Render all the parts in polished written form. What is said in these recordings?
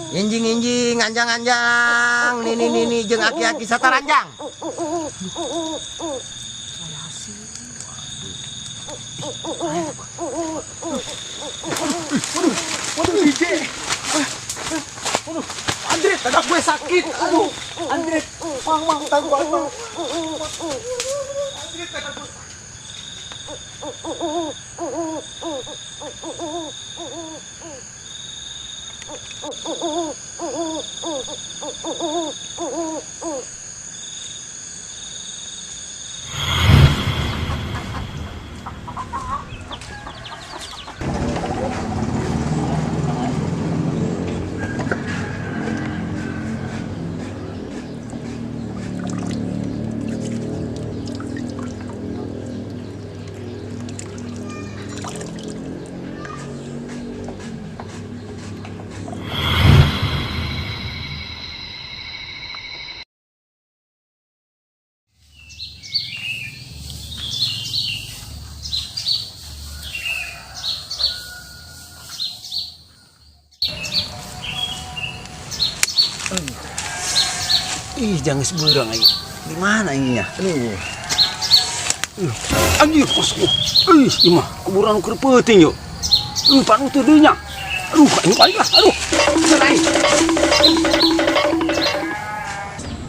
Injing-injing, anjang-anjang, nini-nini jeung aki-aki sataranjang. Waduh, waduh DJ. Waduh, Andre, tegak gue sakit. Aduh, Andre, mang mang tangguh bang. Andre, tegak gue. Ih, jangan seberang aing. Di mana ininya? Aduh. Anjir, kosku. Ih, ieu mah kuburan keur peuting yuk. Pan utuh deui nya. Aduh, aing balik lah. Aduh. Aing.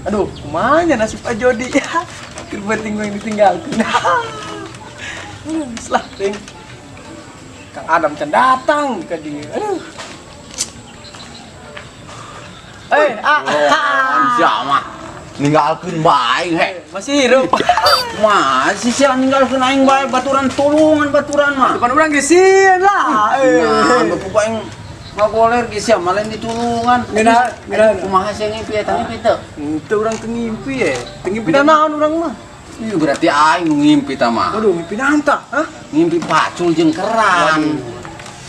Aduh, kumaha nasib Pak Jody? Keur peuting gue yang ditinggalkeun. Lah, ting. Kang Adam can datang ke dia. Aduh. Siapa? Ninggalkeun bae he. Masih hirup. Masih sia ninggalkeun aing bae baturan tulungan baturan mah. Depan urang geus sieun lah. Nah, bapak aing ngagoler geus sia mah lain ditulungan. Ngeunah, ngeunah. Kumaha sia ngimpi eta ngimpi teu? Henteu urang teu ngimpi ye. Teu ngimpi naon urang mah. Ih, berarti aing nu ngimpi ta mah. Waduh, ngimpi naon tah? Hah? Ngimpi pacul jeung keran.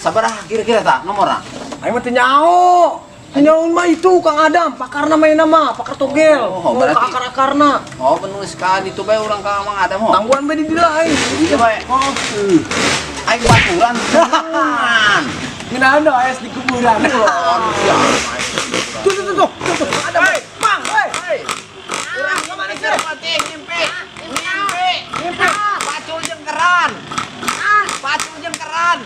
Sabaraha kira-kira tah nomorna? Aing mah teu nyaho. Nyaun mah itu Kang Adam, pakarna main nama, pakar togel. Oh, berarti akar-akarna. Oh, penulis ka ditu bae urang ka Mang Adam ho. Tangguhan bae di dieu aing. Di dieu bae. Oh. Aing baturan tulungan. Ngeunah no aya di kuburan. Tuh tuh tuh tuh tuh Adam. Mang, hei. Urang ka mana sih? Ngimpi. Ngimpi. Ngimpi. Pacul jeung keran. Pacul jeung keran.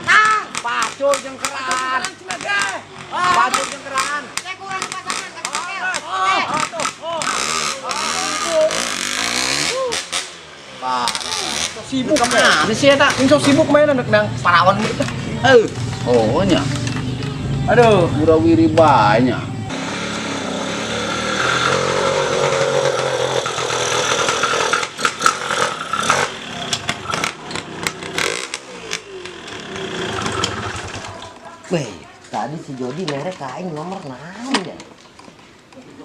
Pacul jeung keran. Pacul jeung keran. Cek urang pasangan ka togel. Pak, sibuk kemana sih eta? Ini sok sibuk main anak nang parawan gitu. Oh nya. Aduh, murawiri banyak. Weh, tadi si Jody merek aing nomor naon ya?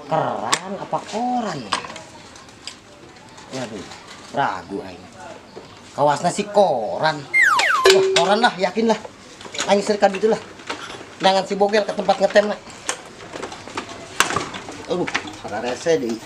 Keran apa koran ya? Waduh, ragu aing. Kawasna si koran. Wah, koran lah, yakin lah. Aing serikat itulah. Nangan si Bogel ke tempat ngetem lah. Aduh, ada rese deh.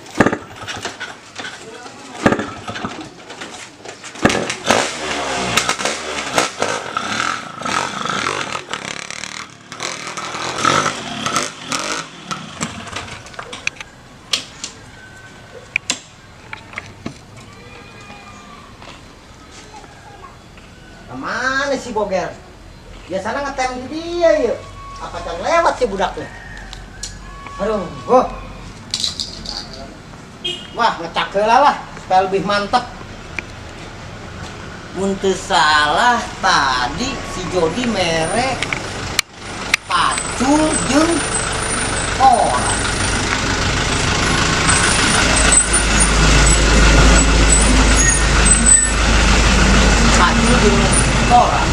Kemana si Bogel? Biasanya ngetem di dia yuk. Apa can lewat si budaknya? Aduh, oh. Wah, ngecak heula lah supaya lebih mantep. Mun teu salah tadi si Jody mere pacul jeung koran. Pacul jeung koran.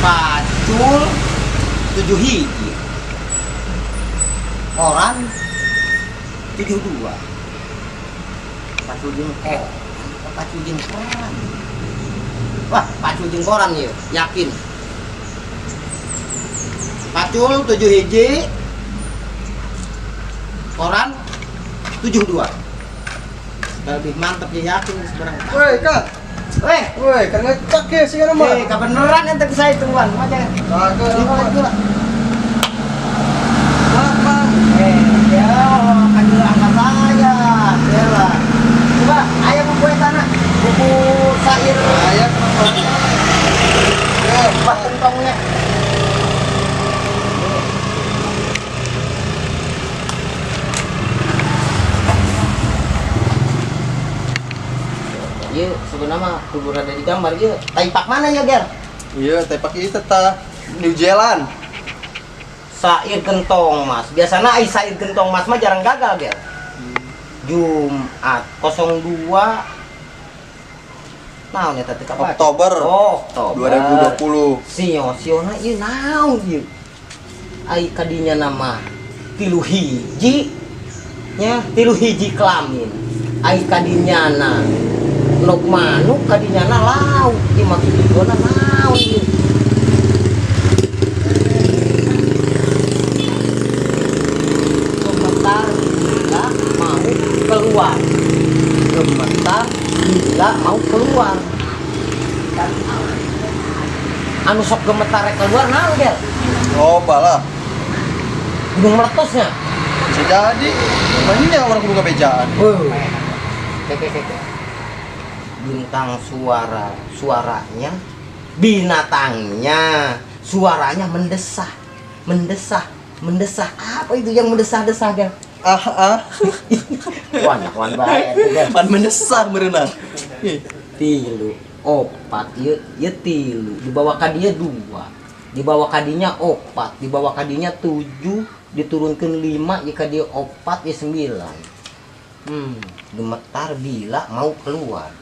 Pacul 7 hiji. Koran 72. Pacul jeung koran, pacul jeung koran. Wah, pacul jeung koran ieu, yakin. Pacul 7 hiji. Koran 72. Lebih mantep ya, yakin sebarang. Woi, Kang. Weh, woi, kan ngecek ya sih kan mah. Kebeneran ente bisa hitungan, macam. Kagak. Ieu sebenarnya mah kudu rada digambar ieu. Taipak mana ya, Ger? Iya, taipak ieu teh New Zealand. Sair gentong mas. Biasana ai sair gentong mas mah jarang gagal, Ger. Jumat 02 naon eta teh kapan? Oktober. Oh, Oktober 2020. Sio siona ieu naon ieu? Ai kadinya nama 3 hiji nya, 3 hiji kelamin. Ai kadinya na nok manuk kadinya na lauk. Ieu mah tujuanna naon ieu? Gemetar bila mau keluar. Gemetar bila mau keluar. Anu sok gemetar keluar naon, Gel? Oh, balah. Gunung meletusnya. Bisa jadi. Banyak orang kudu ngabejaan. Oke. Bintang suara, suaranya binatangnya, suaranya mendesah. Mendesah, mendesah. Apa itu yang mendesah-desah, Gel? Ah, ah. Wah, nyakuan bae atuh, Gel. Pan mendesah meureunna. 3 4 ieu ieu 3, dibawa ka dieu 2, dibawa ka dinya 4, dibawa ka dinya 7, diturunkeun 5, ieu ka dieu 4, ieu 9. Gemetar bila mau keluar.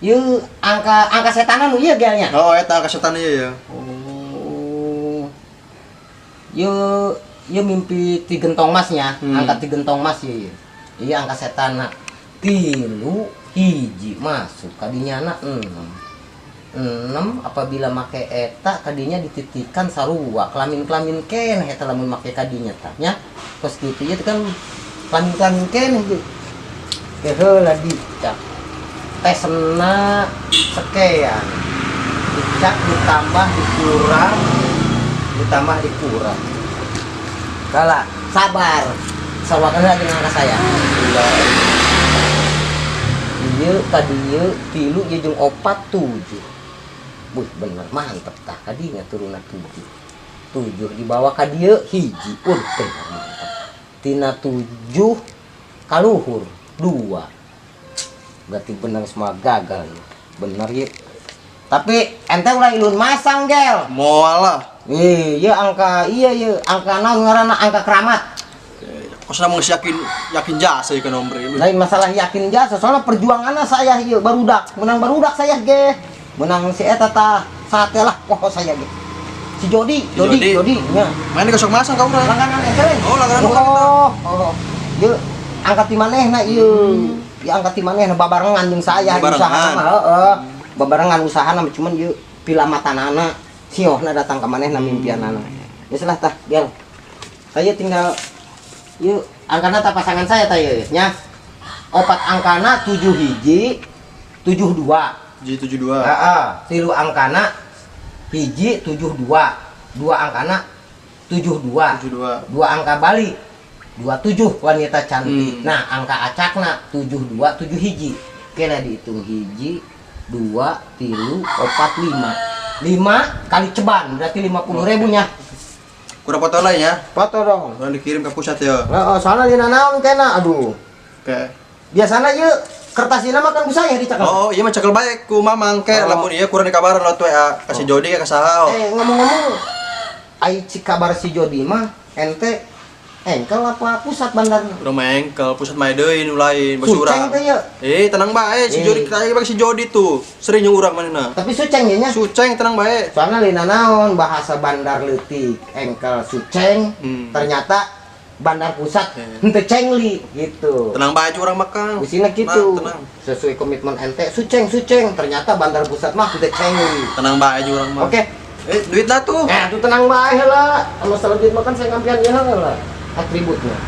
Ieu angka angka setanan ieu gelnya. Oh, eta angka setan ieu ya. Oh. Ieu ieu mimpi ti gentong masnya, angka ti gentong mas ieu. Ieu angka setana. 3 hiji masuk kadinya na 6. 6 apabila make eta kadinya dititikan sarua kelamin-kelamin keneh eta lamun make kadinya tah nya. Kos kitu ieu kan kelamin-kelamin keneh ieu. Heula dicak. Tesna sekian. Dicak ditambah dikurang, ditambah dikurang. Kala sabar. Sawakan lagi ngangka saya. Ieu kadieu 3 ieu jeung 4 7. Buh bener mantep tah kadinya turunna 7. 7 dibawa ka dieu hiji. Bener mantep. Tina 7 kaluhur 2. Berarti bener semua gagal ya. Bener ieu. Tapi ente ulah ilun masang, Gel. Moal lah. Iya angka iya ieu angka naon ngaranna angka keramat. Kosna mah yakin yakin jasa ieu nomor ieu. Lain masalah yakin jasa, soalnya perjuanganna saya ieu barudak, menang barudak saya ge. Menang si eta tah sate lah poho saya ge. Si Jody, Jody nya. Mana gosok masang ka urang? Langganan ente. Oh, langganan urang. Oh, oh. Ieu angka ti manehna ieu. Ieu angka ti manehna babarengan jeung saya usaha mah heeh. Babarengan usahana cuman ieu pilamatanana siohna datang ka manehna mimpianana. Geus lah tah, Gel. Saya tinggal yuk, angkana tak pasangan saya tah ieu nya. 4 angkana 7 hiji 72. J72. Heeh, 3 angkana hiji 72. 2 angkana 72. 72. 2 angka balik 27 wanita cantik. Nah, angka acakna 72 7 hiji. Kena dihitung hiji 2 3 4 5. 5 kali ceban berarti 50.000 nya. Kurang foto lain ya? Foto dong. Kurang dikirim ke pusat ya. Heeh, soalnya dina naon kena aduh. Oke. Biasana ieu kertas ieu mah kan bisa ya dicekel. Oh, iya mah cekel bae ku mamang ke lamun ieu kurang dikabaran lewat WA ka si Jody ka saha. Ngomong-ngomong ai cik kabar si Jody mah ente engkel apa pusat bandarna? Urang mah engkel, pusat mah deui nu lain, bos urang. Suceng teh ieu. Tenang bae si Jody tanya bagi si Jody tuh. Sering jeung urang manehna. Tapi suceng ieu nya. Suceng tenang bae. Soalna lina naon bahasa bandar leutik, engkel suceng, ternyata bandar pusat henteu cengli gitu. Tenang bae urang mah Kang. Usina gitu. Tenang. Sesuai komitmen ente suceng suceng, ternyata bandar pusat mah henteu cengli. Tenang bae urang mah. Oke. Duit lah tuh. Tuh tenang bae heula. Masalah duit mah kan saya ngampian ieu heula. Atributnya.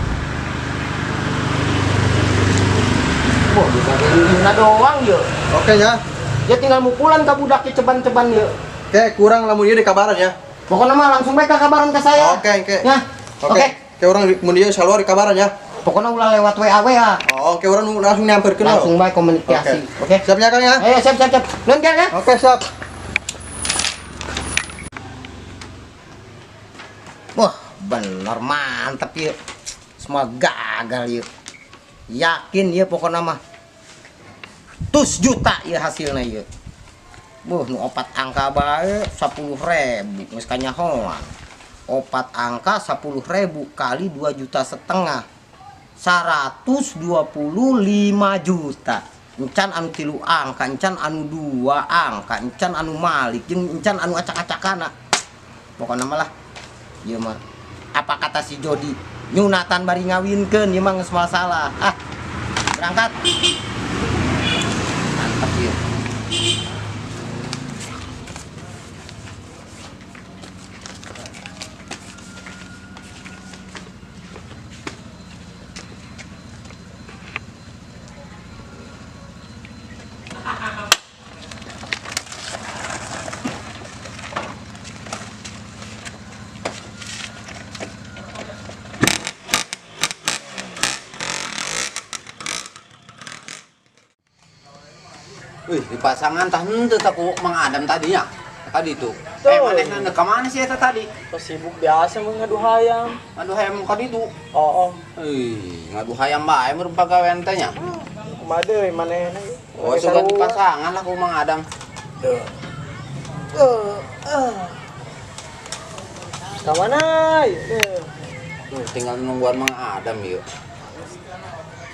Wah, bisa jadi doang yuk. Oke ya. Ya tinggal mukulan ka budak ceban-ceban yuk. Oke, kurang lamun ieu dikabaran ya. Pokoknya mah langsung bae ka kabaran ke saya. Oke, oke. Ya. Oke. Oke, orang mun ieu saluar dikabaran ya. Pokoknya ulah lewat WA WA. Oh, oke, orang langsung nyamperkeun. Langsung bae komunikasi. Oke. Siap ya Kang ya? Ayo, siap siap siap. Nuhun Kang ya. Oke, siap. Wah, bener mantep yuk. Semua gagal yuk. Yakin ya pokoknya mah. Tus juta ya hasilnya ya. Buh, nu opat angka bae 10.000 geus kanyahoan. Opat angka 10.000 kali 2,5 juta. 125 juta. Encan anu tilu angka, encan anu dua angka, encan anu malik, jeung encan anu acak-acakana. Pokoknya malah ieu mah apa kata si Jody, nyunatan bari ngawinkeun ieu mah geus moal salah. Ah, berangkat. Mantap ieu. Wih, di pasangan tah henteu tah ku Mang Adam tadinya. Tadi tuh. Eh, manehna ka mana sih eta tadi? Tos sibuk biasa mah ngadu hayam. Ngadu hayam ka ditu. Oh, oh. Ih, ngadu hayam bae meureun pagawean teh nya. Kumaha deui manehna? Oh, sugan di pasangan lah ku Mang Adam. Ka mana? Tuh, tinggal nungguan Mang Adam ieu.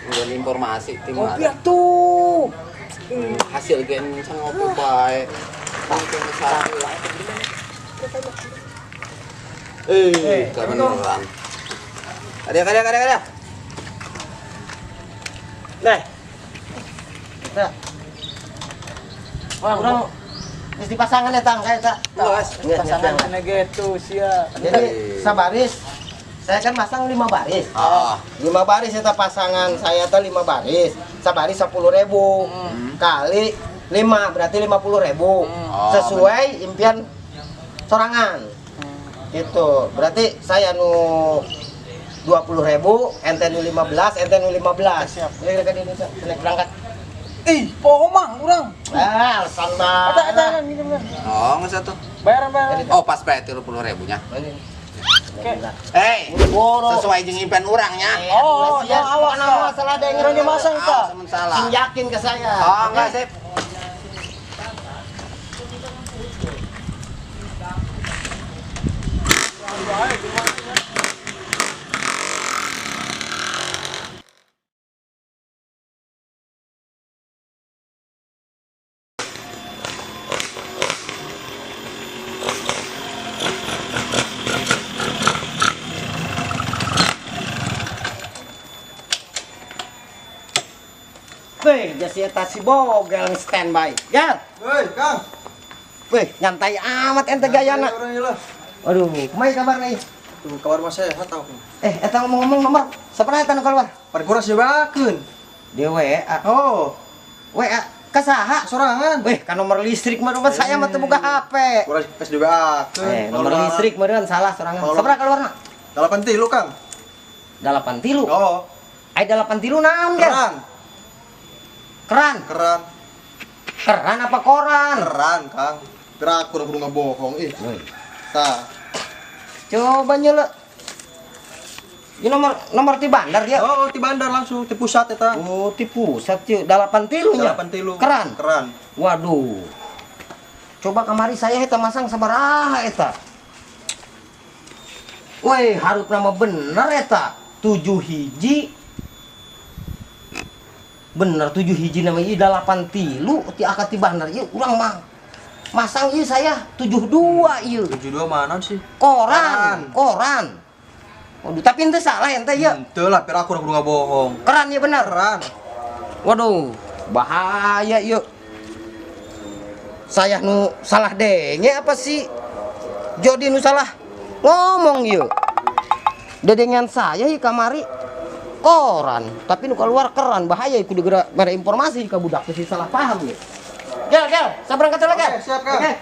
Nungguan informasi ti Mang Ngopi Adam. atuh. Hasil gen can ngopi bae. Eh, kebeneran. Ada, ada, ada, ada. Nah. Kita. Wah, urang geus di pasangan eta kayak eta. Geus. Pasangan cenah gitu sia. Jadi sabaris saya kan masang 5 baris. Ah. 5 baris eta pasangan saya teh 5 baris. Sabaris 10.000 kali 5 berarti 50.000. Oh, Sesuai impian sorangan. Gitu. Berarti saya nu 20.000, ente nu 15, ente nu 15. Siap. Ini ke dieu teh, berangkat. Ih, poho mah urang. Ah, alasan banget. Eta eta minum kan. Oh, geus atuh. Bayaran bayaran. Oh, pas bae 30.000 nya. Oke. Hei, Boro. sesuai jeung impian urang nya. Oh, ya, awas, awas, salah ada yang Urang dimasang Ah, tah. salah. Sing yakin ke saya. Oh, enggak sip. Weh, jasi eta si bogel standby. Ya. Hei, Kang. Weh, nyantai amat ente gayana. Aduh, kumaha kabarna ieu? Tuh, kabar mah sehat tau. Eh, eta ngomong-ngomong nomor sabaraha eta nu keluar? Parkurang sebakeun. Di WA. Oh, WA ka saha? sorangan. Weh, ka nomor listrik mah rumah saya mah teu boga HP. Kurang geus di WA-keun. Eh, nomor listrik meureun salah sorangan. Sabaraha keluarna? 83, Kang. 83. Oh, Ai 83 naon, Gel? keran. Keran. Keran. Keran apa koran? Keran, Kang. Kira aku kudu ngebohong ih. Tah. Coba nyele. Ini nomor nomor ti bandar dia. Oh, ti bandar langsung ti pusat eta. Oh, ti pusat ieu 83 nya. 83. Keran. Keran. Waduh. Coba kamari saya eta masang sabaraha eta. Weh, harupna nama bener eta. 7 hiji. Bener 7 hiji nama ieu 83 ti akad ti bandar ieu urang mah. Masang ieu saya 72 ieu. 72 mana sih? Koran, koran. Waduh, tapi ente salah ente ya. Henteu lah, pira aku kudu ngabohong. Keran ya bener. Keran. Waduh, bahaya yuk. Saya nu salah denge apa sih? Jody nu salah ngomong yuk. Dedengan saya ieu kamari koran, tapi nu keluar keran, bahaya kudu geura mere informasi ka budak teh salah paham yuk. Gel, gel, saya berangkat dulu, Gel. Oke, siap, Kang. Oke.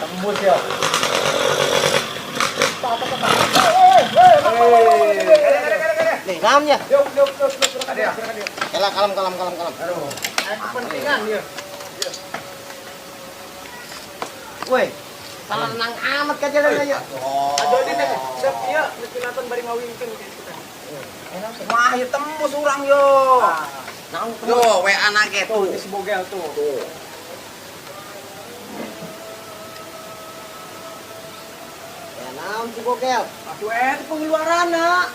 Tembus ya. Nih, naon ya? Yuk, yuk, yuk, yuk, silakan dia, silakan dia. Elah, kalem, kalem, kalem, kalem. Aduh, ada kepentingan ya. Woi, salah renang amat ka jalan aja. Aduh, ini teh, siap ieu geus nonton bari ngawinkeun gitu teh. Wah, ieu tembus urang yo. Naon? Yo, WA na ge Tuh, tuh. itu si Bogel tuh. Ya naon si Bogel? Aduh, itu pengeluaranna.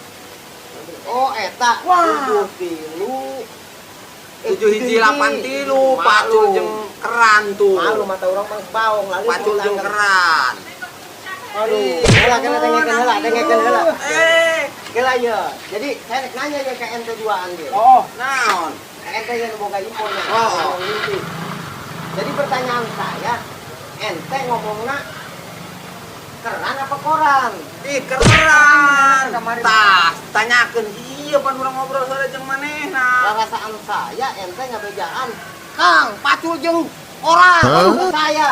Oh, eta. Wah. 7 3. 7 1 8 3 pacul jeung keran tuh. Malu mata orang mah baong lalu. Pacul jeung keran. Aduh, heula kena dengekeun heula, dengekeun heula. Eh, Heula ya. Jadi saya rek nanya ya ke ente duaan dia. Oh, naon? Ente yang boga infonya. Oh. Ngomong mimpi. Jadi pertanyaan saya, ente ngomongna keran apa koran? Ih, keran. Kemarin. Tah, tanyakeun ieu pan urang ngobrol heula jeung manehna. Perasaan saya ente ngabejaan Kang, pacul jeung koran. Ke saya.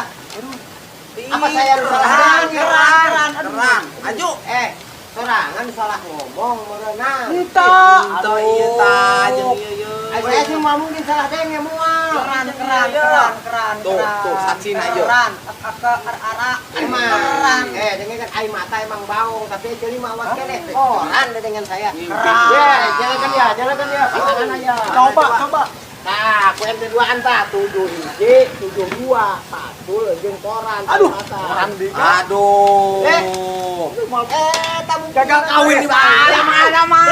Apa Ih, saya yang salah keran, dengar? keran, keran. Aju. Eh, sorangan salah ngomong merenang. entah. Tuh ieu tah jeung ieu ieu. Eh, saya sih mau mungkin salah denge moal. Keran, keran, keran, keran. Tuh, keran. tuh, saksina ieu. Keran, ke arah. Emang, Keran. eh dengar kan ai mata emang baung, tapi jadi mah awas kene. Koran deh dengan saya. Keran. Ya, jalan ya, jalan ya, pasangan aja. Coba, coba. Nah, ku ente duaan tah, 7 1, 7 2, pacul jeung koran. Aduh, mata. koran di. Aduh. Eh, tamu Gagal kawin nih, Bang. Ada mah, ada mah.